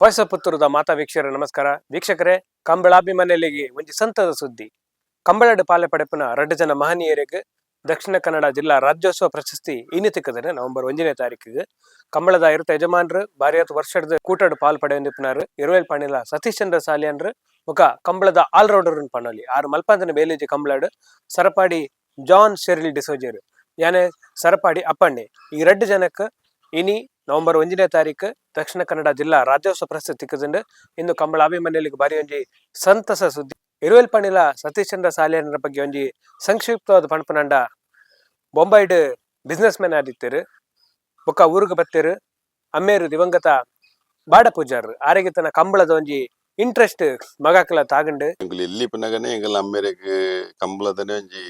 Voice of ಪುತ್ತೂರುದ ಮಾತಾ ವೀಕ್ಷಕರೇ, ನಮಸ್ಕಾರ. ವೀಕ್ಷಕರೇ, ಕಂಬಳಾಭಿಮಾನಿಗಳಿಗೆ ಒಂಜಿ ಸಂತದ ಸುದ್ದಿ. ಕಂಬಳಡ್ ಪಾಲೆ ಪಡೆಪುನ ರಡ್ಡು ಜನ ಮಹನೀಯರಿಗೆ ದಕ್ಷಿಣ ಕನ್ನಡ ಜಿಲ್ಲಾ ರಾಜ್ಯೋತ್ಸವ ಪ್ರಶಸ್ತಿ ಇನಿ ತಿಕ್ಕದರೆ, ನವೆಂಬರ್ 1ನೇ ತಾರೀಕಿಗೆ. ಕಂಬಳದ ಇರುತ್ತ ಯಜಮಾನ್ರು, ಬಾರಿ ಹೊತ್ತು ವರ್ಷದ ಕೂಟಡ್ ಪಾಲ್ ಪಡೆಯೊಂದಿಪ್ಪನಾರು ಇರುವೆಲ್ ಪಾಣಿಲ ಸತೀಶ್ ಚಂದ್ರ ಸಾಲಿಯನ್ರು, ಬೊಕ ಕಂಬಳದ ಆಲ್ರೌಂಡರ್ ಪನೊಲಿ, ಆರು ಮಲ್ಪಂದನ ಬೇಲೇಜಿ ಕಂಬಳಡ್, ಸರಪಾಡಿ ಜಾನ್ ಶೆರಿಲ್ ಡಿಸೋಜರ್, ಯಾನೆ ಸರಪಾಡಿ ಅಪ್ಪಣ್ಣೆ. ಈ ರಡ್ಡು ಜನಕ್ಕೆ ಇನಿ ನವೆಂಬರ್ 1ನೇ ತಾರೀಕು ದಕ್ಷಿಣ ಕನ್ನಡ ಜಿಲ್ಲಾ ರಾಜ್ಯೋತ್ಸವ ಪ್ರಶಸ್ತಿ ತಿಕ್ಕದಂಡು. ಇಂದು ಕಂಬಳ ಅಭಿಮಾನಿಗಳಿಗೆ ಬಾರಿ ಒಂಜಿ ಸಂತಸ ಸುದ್ದಿ. ಇರುವೆಲ್ ಪಣಿಲ ಸತೀಶ್ ಚಂದ್ರ ಸಾಲಿಯನ್ರ ಬಗ್ಗೆ ಒಂಜಿ ಸಂಕ್ಷಿಪ್ತವಾದ ಪಣಪನಂಡ, ಬೊಂಬೈಡ್ ಬಿಸ್ನೆಸ್ ಮ್ಯಾನ್ ಆದಿತ್ತೇರು. ಬೊಕ್ಕ ಊರಿಗೆ ಬತ್ತೇರು. ಅಮ್ಮೇರು ದಿವಂಗತ ಬಾಡ ಪೂಜಾರ್. ಆರೆಗೆ ತನ್ನ ಕಂಬಳದ ಒಂಜಿ ಇಂಟ್ರೆಸ್ಟ್ ಮಗಾಕಲ ತಾಗಂಡು. ಎಂಕುಲು ಎಲ್ಲಿ ಪನ್ನಗನೆ ಎಂಕಲ್ ಅಮ್ಮೆರೆಗ್ ಕಂಬಳದನೆ ಒಂಜಿ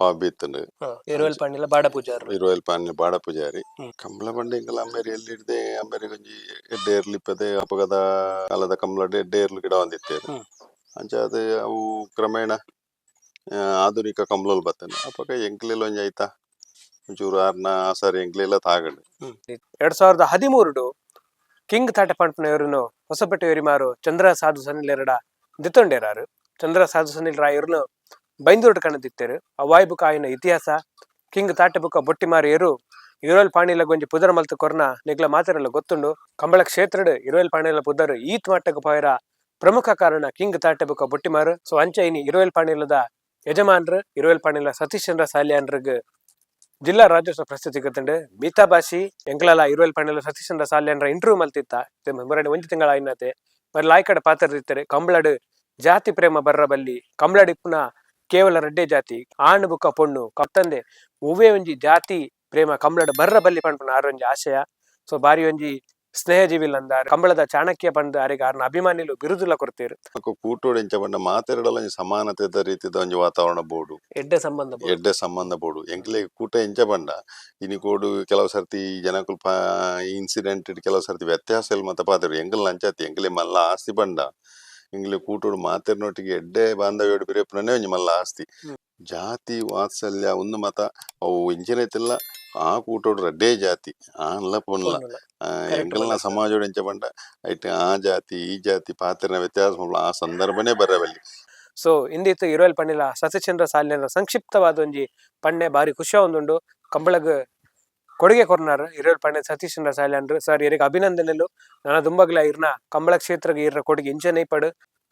ಹಾಬಿ ಇತ್ತುಂಡು. ಇರುವೆಲ್ ಪಣಿಲ ಬಾಡ ಪೂಜಾರ್. ಇರುವೆಲ್ ಪಾನ್ ಬಾಡ ಪೂಜಾರಿ. ಕಂಬಳ ಪಂಡ ಎಂಕಲ್ ಅಮ್ಮೆರ್ ಎಲ್ಲಿ ಇಡ್ದೆ ಅಮ್ಮೆರೆಗ್ ಒಂಜಿ ಎಡ್ಡೆ ಎರ್ಲು ಇಪ್ಪದೆ. ಅಪಗದ ಕಾಲದ ಕಂಬಳಡ್ ಎಡ್ಡೆ ಎರ್ಲು ಗಿಡ ಒಂದಿತ್ತೇರು. ಅಂಚ ಅದು ಅವು ಕ್ರಮೇಣ ಆಧುನಿಕ ಕಂಬಳಲು ಬತ್ತನೆ. ಅಪಗ ಎಂಕ್ಲೆಲ ಒಂಜಿ ಐತ ಒಂಚೂರು ಆರ್ನ ಆಸರೆ ಎಂಕ್ಲೆಲ ತಾಗಂಡು. 2013ಡು ಕಿಂಗ್ ತಾಟ ಪಂಪನವರನ್ನು ಹೊಸಪೇಟೆ ಮಾರು ಚಂದ್ರ ಸಾಧು ಸನಿಲೆರಡ ದಿತ್ತೊಂಡೇರಾರು. ಚಂದ್ರ ಸಾಧು ಸನಿಲ್ ರಾಯರ್ನು ಬೈಂದೂರು ಕಣದಿತ್ತೇರು. ಅವಾಯ್ ಬುಕ ಆಯಿನ ಇತಿಹಾಸ, ಕಿಂಗ್ ತಾಟೆ ಬುಕ್ಕ ಬೊಟ್ಟಿಮಾರು ಏರು ಇರೋಲ್ ಪಾಣಿಲ ಗೊಂಜಿ ಪುದರ್ ಮಲ್ತ ಕೊರ್ನ ನಿಗ್ಲ ಮಾತೆರೆಲ್ಲ ಗೊತ್ತುಂಡು. ಕಂಬಳ ಕ್ಷೇತ್ರಡ್ ಇರೋಲ್ ಪಾಣಿಲ ಪುದರ್ ಈತ್ ಮಟ್ಟಕ್ಕೆ ಪೋಯರ ಪ್ರಮುಖ ಕಾರಣ ಕಿಂಗ್ ತಾಟೆ ಬುಕ್ಕ ಬೊಟ್ಟಿಮಾರು. ಸೊ ಅಂಚ ಇನಿ ಇರುವೆಲ್ ಪಾಣಿಲದ ಯಜಮಾನ್ರು ಇರುವೆಲ್ ಪಾಣಿಲ ಸತೀಶ್ ಚಂದ್ರ ಸಾಲಿಯಾನ್ರಗ್ ಜಿಲ್ಲಾ ರಾಜ್ಯೋತ್ಸವ ಪ್ರಶಸ್ತಿ ಸಿಕ್ಕುತ್ತಂಡು. ಮೀತಾ ಭಾಷಿ ಎಂಕ್ಲಲ ಇರುವೆಲ್ ಪಾಣಿಲ ಸತೀಶ್ ಚಂದ್ರ ಸಾಲಿಯಾನ್ರ ಇಂಟರ್ವ್ಯೂ ಮಲ್ತಿತ್ತ ಮುರಡಿ ಒಂಜಿ ತಿಂಗಳ ಆಯ್ನತೆ. ಬರಿ ಲಾಯ್ಕಡ ಪಾತ್ರ ಇತ್ತಾರೆ. ಕಂಬಳಡ್ ಜಾತಿ ಪ್ರೇಮ ಬರ್ರ ಬಲ್ಲಿ, ಕಂಬಳಡ್ ಇಪ್ಪುನ ಕೇವಲ ರಡ್ಡೆ ಜಾತಿ, ಆಣ್ ಬುಕ್ಕ ಪೊಣ್ಣು ಕತ್ತಂದೆ ಒವ್ವೇ ಒಂಜಿ ಜಾತಿ ಪ್ರೇಮ ಕಂಬಳಡ್ ಬರ್ರ ಬಲ್ಲಿ ಪನ್ಪುನ ಆರ್ ಒಂಜಿ ಆಶಯ. ಸೊ ಬಾರಿ ಒಂಜಿ ಸ್ನೇಹ ಜೀವಿಲಂದಾರ್, ಕಂಬಳದ ಚಾಣಕ್ಯ ಪಂದ್ ಆರೆಗ್ ಆರ್ನ ಅಭಿಮಾನಿಲು ಬಿರುದುಲ ಕೊರ್ತೀರ್. ಬೊಕ ಕೂಟೋಡು ಎಂಚ ಪಂಡ ಮಾತೆರಡಲ ಒಂಜಿ ಸಮಾನತೆದ ರೀತಿದ ಒಂಜಿ ವಾತಾವರಣ ಬೋಡು. ಎಡ್ಡೆ ಸಂಬಂಧ ಬೋಡು. ಎಡ್ಡೆ ಸಂಬಂಧ ಬೋಡು. ಎಂಕ್ಲೆ ಕೂಟ ಎಂಚ ಪಂಡ ಇನಿ ಕೋಡು ಕೆಲವು ಸರ್ತಿ ಜನಕುಲು ಇನ್ಸಿಡೆಂಟ್, ಕೆಲವು ಸರ್ತಿ ವ್ಯತ್ಯಾಸ ಎಲ್ ಮತ ಪಾತೆರು. ಎಂಕಲ್ ಅಂಚಾತಿ ಎಂಕ್ಲೆ ಮಲ್ಲ ಆಸ್ತಿ ಪಂಡ ಎಂಕ್ಲೆ ಕೂಟೋಡು ಮಾತೆರ್ನೊಟ್ಟಿಗೆ ಎಡ್ಡೆ ಬಾಂಧವ್ಯಡು ಬಿರೆಪುನನೇ ಒಂಜಿ ಮಲ್ಲ ಆಸ್ತಿ. ಜಾತಿ ವಾತ್ಸಲ್ಯ ಒಂದು ಮತ ಅವು ಇಂಚಿನ ಇತ್ತಿಲ್ಲ. ಆ ಕೂಟೋಡು ರಡ್ಡೇ ಜಾತಿ, ಆನ್ಲ ಪೊನ್ಲ. ಪೊಣ್ಣುಲ. ಎಂಕಲ್ನ ಮಲ್ಲ. ಸಮಾಜೋಡು ಎಂಚ ಪಂಡ ಐಟ್ ಆ ಜಾತಿ ಈ ಜಾತಿ ಪಾತೆರ್ನ ವ್ಯತ್ಯಾಸ ಮಲ್ಪುನ ಆ ಸಂದರ್ಭನೇ ಬರವಲ್ಲಿ. ಸೊ ಇಂದಿತ್ತು ಇರುವೆಲ್ ಪಣ್ಣಿಲ ಸತೀಶ್ ಸಾಲಿನ ಸಂಕ್ಷಿಪ್ತವಾದ ಒಂಜಿ ಪಣ್ಣೆ. ಬಾರಿ ಖುಷಿ ಒಂದುಂಡು. ಕಂಬಳಗ್ ಕೊಡುಗೆ ಕೊರ್ನಾರ್ ಇರುವೆಲ್ ಪಣ್ಣೆ ಸತೀಶ್ ಚಂದ್ರ ಸಾಲ್ಯನ್ರು. ಸರ್, ಇರಿಗೆ ಅಭಿನಂದನೆಲು. ನನ್ನ ದುಂಬಗ್ಲ ಇರ್ನ ಕಂಬಳ ಕ್ಷೇತ್ರಗೆ ಇರ್ನ ಕೊಡುಗೆ ಇಂಚನೆ ಪಡು.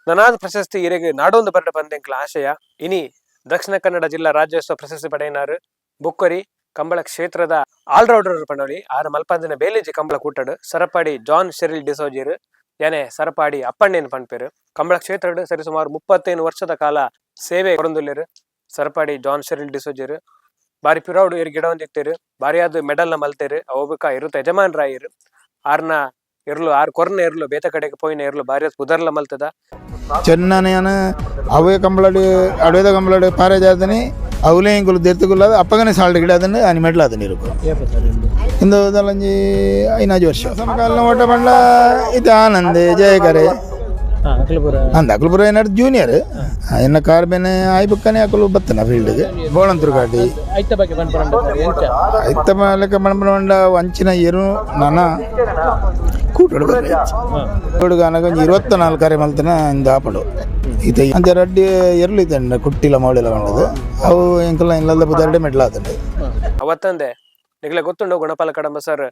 ನನಾದ ಪ್ರಶಸ್ತಿ ಇರೆಗ್ ನಾಡೊಂದು ಬರಡ ಬಂದೆಂಕ್ಲ ಆಶಯ. ಇನಿ ದಕ್ಷಿಣ ಕನ್ನಡ ಜಿಲ್ಲಾ ರಾಜ್ಯೋತ್ಸವ ಪ್ರಶಸ್ತಿ ಪಡೆಯಿನಾರು ಬುಕ್ಕರಿ ಕಂಬಳ ಕ್ಷೇತ್ರದ ಆಲ್ರೌಂಡರ್ ಪಣೋಲಿ, ಆರು ಮಲ್ಪಂದಿನ ಬೇಲೇಜಿ ಕಂಬಳ ಕೂಟಡು, ಸರಪಾಡಿ ಜಾನ್ ಶೆರಿಲ್ ಡಿಸೋಜಿರ್, ಯಾನೆ ಸರಪಾಡಿ ಅಪ್ಪಣ್ಣೇನ್ ಪನ್ಪೇರು. ಕಂಬಳ ಕ್ಷೇತ್ರಡ್ ಸರಿಸುಮಾರು 35 ವರ್ಷದ ಕಾಲ ಸೇವೆ ಕೊರೊಂದುಲ್ಲೆರ್ ಸರಪಾಡಿ ಜಾನ್ ಶೆರಿಲ್ ಡಿಸೋಜರ್. ಬಾರಿ ಪಿರೌಡ್ ಇರ್ ಗಿಡ ಒಂದಿತ್ತೇರು. ಬಾರಿಯಾದ ಮೆಡಲ್ ನ ಮಲ್ತೇರು. ಅವು ಬುಕ್ಕ ಇರುತ್ತ ಯಜಮಾನ್ರಾಯಿರು. ಆರ್ನ ಎರ್ಲು, ಆರ್ ಕೊರ್ನ ಎರ್ಲು, ಬೇತ ಕಡೆಗೆ ಪೋಯಿನ ಎರ್ಲು ಬಾರಿ ಪುದರ್ಲ ಮಲ್ತದ. ಚೆನ್ನನೆಯನ ಅವೇ ಕಂಬಳಡ್ ಅಡವೇದ ಕಂಬಳಡ್ ಪಾರೇಜಾತನಿ ಅವಲೇ ಎಂಕುಲು ದೆರ್ತುಗುಲ್ಲ. ಅಪ್ಪಗನೆ ಸಾಲ್ಡ್ ಗಿಡ ಅದನ್ನು ಆನಿ ಮೆಡ್ಲ ಅದನ್ನ ಇರುಕು. ಇಂದು ಒಂಜಿ ಐನಾಜು ವರ್ಷ ಸಮಕಾಲೀನ ಓಟ ಪಂಡ ಇದು ಆನಂದ್ ಜಯಕರೆ ಅಂದ. ಅಕುಲು ಪೂರ ಏನಾರು ಜೂನಿಯರ್. ಎನ್ನ ಕಾರ್ ಬೇನೆ ಆಯ್ ಬುಕ್ಕನೆ ಅಕುಲು ಬತ್ತನ ಫೀಲ್ಡ್ಗೆ ಬೋಳಂತೂರು ಗಾಡಿ. ಐತ ಬಗ್ಗೆ ಪನ್ಪುನ? ಐತ ಲೆಕ್ಕ ಪಂಡ ವಂಚಿನ ಎರು ನನ ಕೂಟೋಡು ಬರ್ರೆ ಹುಡುಗ ಒಂಜಿ 24 ಕರೆ ಮಲ್ತನ ಇಂದ ಆಪುಂಡು. ಇತ್ತೆ ಅಂಚ ರಡ್ಡಿ ಎರ್ಲು ಇತ್ತಂಡ ಕುಟ್ಟಿಲ ಮೌಳಿಲ ಪಂಡದು. ಅವು ಎಂಕಲ್ನ ಇಲ್ಲದ ಪುದರ್ಡೆ ಮೆಡ್ಲ ಆತಂಡು. ಅವತ್ತಂದೆ ನಿಗಲೆ ಗೊತ್ತುಂಡು, ಗುಣಪಾಲ ಕಡಂಬ ಸರ್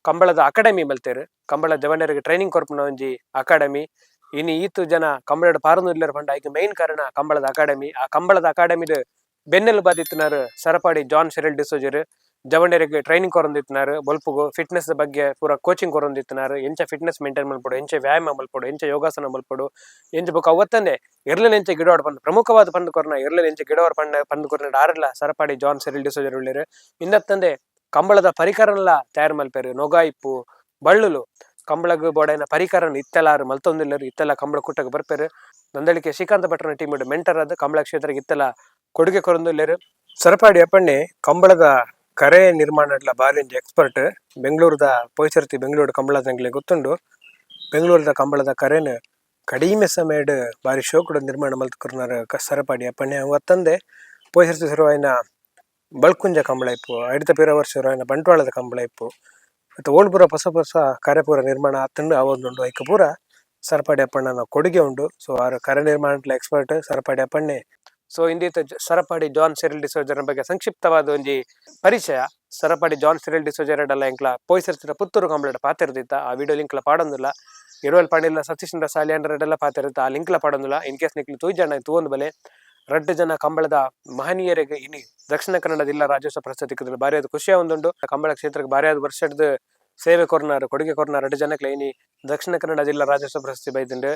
ಕಂಬಳದ ಅಕಾಡೆಮಿ ಮಲ್ತೇರು. ಕಂಬಳ ಜವನರಿಗೆ ಟ್ರೈನಿಂಗ್ ಕೊರ್ಪುನ ಒಂಜಿ ಅಕಾಡೆಮಿ. ಇನಿ ಈತು ಜನ ಕಂಬಳಡ್ ಪಾರೊಂದು ಪಂಡ ಐಕ್ ಮೈನ್ ಕಾರಣ ಕಂಬಳದ ಅಕಾಡೆಮಿ. ಆ ಕಂಬಳದ ಅಕಾಡೆಮಿದ ಬೆನ್ನೆಲು ಬಾದಿತ್ತಿನಾರ್ ಸರಪಾಡಿ ಜಾನ್ ಶೆರಿಲ್ ಡಿಸೋಜರ್. ಜವನರಿಗೆ ಟ್ರೈನಿಂಗ್ ಕೊರೊಂದಿತ್ತಿನಾರ್. ಬೊಲ್ಪುಗು ಫಿಟ್ನೆಸ್ ಬಗ್ಗೆ ಪೂರ ಕೋಚಿಂಗ್ ಕೊರೊಂದಿತ್ತಿನಾರ್. ಎಂಚ ಫಿಟ್ನೆಸ್ ಮೇಂಟೈನ್ ಮಲ್ಪೊಡು, ಎಂಚ ವ್ಯಾಯಾಮ ಮಲ್ಪೊಡು, ಎಂಚ ಯೋಗಾಸನ ಮಲ್ಪೊಡು, ಎಂಚ ಬೊಕ ಅವತ್ತಂದೆ ಎರ್ಲೆನ್ ಎಂಚ ಗಿಡವಾಡ್ ಪಂದ್ ಪ್ರಮುಖವಾದ ಪಂದ್ ಕೊರ್ನ, ಎರ್ಲೆನ್ ಎಂಚ ಗಿಡವಾಡ್ ಪಂಡ ಪಂದ್ ಕೊರ್ನ ಆರೆಲ್ಲ ಸರಪಾಡಿ ಜಾನ್ ಸೆರಿಲ್ ಡಿಸೋಜರ್ ಉಳ್ಳೇರು. ಇಂದತ್ತಂದೆ ಕಂಬಳದ ಪರಿಕರನ್ಲ ತಯಾರು ಮಲ್ಪೆರು. ನೊಗಾಯಿಪ್ಪು, ಬಳ್ಳುಲು, ಕಂಬಳಗ್ ಬೋಡೈನ ಪರಿಕರನ್ ಇತ್ತೆಲಾರು ಮಲ್ತೊಂದಿಲ್ಲರು. ಇತ್ತೆಲ್ಲ ಕಂಬಳ ಕೂಟಕ್ಕೆ ಬರ್ಪೇರು. ನಂದಳಿಕೆ ಶ್ರೀಕಾಂತ ಭಟ್ರನ ಟೀಮ್ ಮೆಂಟರ್ ಆದ್ ಕಂಬಳ ಕ್ಷೇತ್ರಕ್ಕೆ ಇತ್ತೆಲ್ಲ ಕೊಡುಗೆ ಕೊರೊಂದುಲ್ಲೆರ್. ಸರಪಾಡಿ ಅಪ್ಪಣ್ಣೆ ಕಂಬಳದ ಕರೆ ನಿರ್ಮಾಣ ಬಾರಿ ಒಂಜಿ ಎಕ್ಸ್ಪರ್ಟ್. ಬೆಂಗಳೂರದ ಪೋಯ್ಸರ್ತಿ ಬೆಂಗಳೂರು ಕಂಬಳದಂಗ್ಲೆ ಗೊತ್ತುಂಡು. ಬೆಂಗಳೂರದ ಕಂಬಳದ ಕರೆನ್ ಕಡಿಮೆ ಸಮಯಡ್ ಬಾರಿ ಶೋಕುಡು ನಿರ್ಮಾಣ ಮಲ್ತ್ ಕೊರ್ನಾರ್ ಸರಪಾಡಿ ಅಪ್ಪಣ್ಣೆ. ಅತ್ತಂದೆ ಪೋಯ್ಸರ್ತಿ ಶುರುವಾಯಿನ ಬಳ್ಕುಂಜ ಕಂಬಳ ಇಪ್ಪು, ಐಡ್ತ ಪಿರ ವರ್ಷ ಶುರುವಾಯಿನ ಬಂಟ್ವಾಳದ ಕಂಬಳ ಇಪ್ಪು. ಇತ್ತೆ ಓಲ್ ಪೂರ ಪೊಸ ಪೊಸ ಕರೆ ಪೂರ ನಿರ್ಮಾಣ ಆತುಂಡು ಆವೊಂದುಂಡು ಐಕ್ ಪೂರ ಸರಪಾಡಿ ಅಪ್ಪಣ್ಣನ ಕೊಡುಗೆ ಉಂಡು. ಸೊ ಆರ್ ಕರೆ ನಿರ್ಮಾಣಟ್ಲ ಎಕ್ಸ್ಪರ್ಟ್ ಸರಪಾಡಿ ಅಪ್ಪಣ್ಣೆ. ಸೊ ಇಂದೀತ ಸರಪಾಡಿ ಜಾನ್ ಸಿರಿಲ್ ಡಿಸೋಜರ ಬಗ್ಗೆ ಸಂಕ್ಷಿಪ್ತವಾದ ಒಂಜಿ ಪರಿಚಯ. ಸರಪಾಡಿ ಜಾನ್ ಸಿರಿಲ್ ಡಿಸೋಜರಡಲ ಎಂಕ್ಲ ಪೋಯ್ಸರ್ತಿನ ಪುತ್ತೂರು ಕಂಬಳಡ್ ಪಾತೆರ್ದಿತ್ತ. ಆ ವಿಡಿಯೋ ಲಿಂಕ್ಲ ಪಾಡೊಂದುಲ್ಲ. ಇರುವಲ್ ಪಾಂಡಿಲ್ಲ ಸತೀಶ್ ಸಾಲಿಯಾನ್ ಪಾತೆರ್ದಿತ್ತ, ಆ ಲಿಂಕ್ಲ ಪಾಡೊಂದುಲ್ಲ. ಇನ್ ಕೇಸ್ ನಿಕ್ಲು ತೂಜಾಂಡ ತೂವೊಂದು ಬಲೆ. ರಡ್ಡ್ ಜನ ಕಂಬಳದ ಮಹನೀಯರಿಗೆ ಇನಿ ದಕ್ಷಿಣ ಕನ್ನಡ ಜಿಲ್ಲಾ ರಾಜ್ಯೋತ್ಸವ ಪ್ರಶಸ್ತಿ ತಿಕ್ಕುದು ಬಾರಿ ಖುಷಿ ಆವೊಂದುಂಡು. ಕಂಬಳ ಕ್ಷೇತ್ರಕ್ಕೆ ಬಾರಿ ವರ್ಷದ ಸೇವೆ ಕೊರ್ನಾರು, ಕೊಡುಗೆ ಕೊರ್ನಾರು ರಡ್ಡ್ ಜನಕ್ಲೆ ಇನಿ ದಕ್ಷಿಣ ಕನ್ನಡ ಜಿಲ್ಲಾ ರಾಜ್ಯೋತ್ಸವ ಪ್ರಶಸ್ತಿ ಬೈದುಂಡು.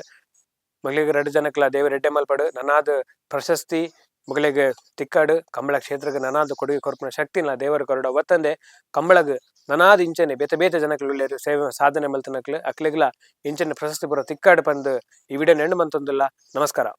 ಮೊಗಲಿಗೆ ರಡ್ಡ್ ಜನಕ್ಲ ದೇವೆರ್ ಎಡ್ಡೆ ಮಲ್ಪಡ್. ನನಾದ್ ಪ್ರಶಸ್ತಿ ಮೊಗಲಿಗೆ ತಿಕ್ಕಾಡು. ಕಂಬಳ ಕ್ಷೇತ್ರಕ್ಕೆ ನನಾದ್ ಕೊಡುಗೆ ಕೊರ್ಪುನ ಶಕ್ತಿನ ದೇವರು ಕೊರಡು. ಅವತ್ತಂದೆ ಕಂಬಳಗ್ ನನಾದ್ ಇಂಚನೆ ಬೇತೆ ಬೇತೆ ಜನಕ್ಲು ಉಲ್ಲೆರ್ ಸೇವೆ ಸಾಧನೆ ಮಲ್ತಿನಕ್ಲು, ಅಕ್ಲೆಗ್ಲ ಇಂಚನೆ ಪ್ರಶಸ್ತಿ ಪೂರ ತಿಕ್ಕಾಡು ಪಂದ್ ಈ ವಿಡಿಯೋ ನೆಂಡು ಮಂತೊಂದುಲ್ಲ. ನಮಸ್ಕಾರ.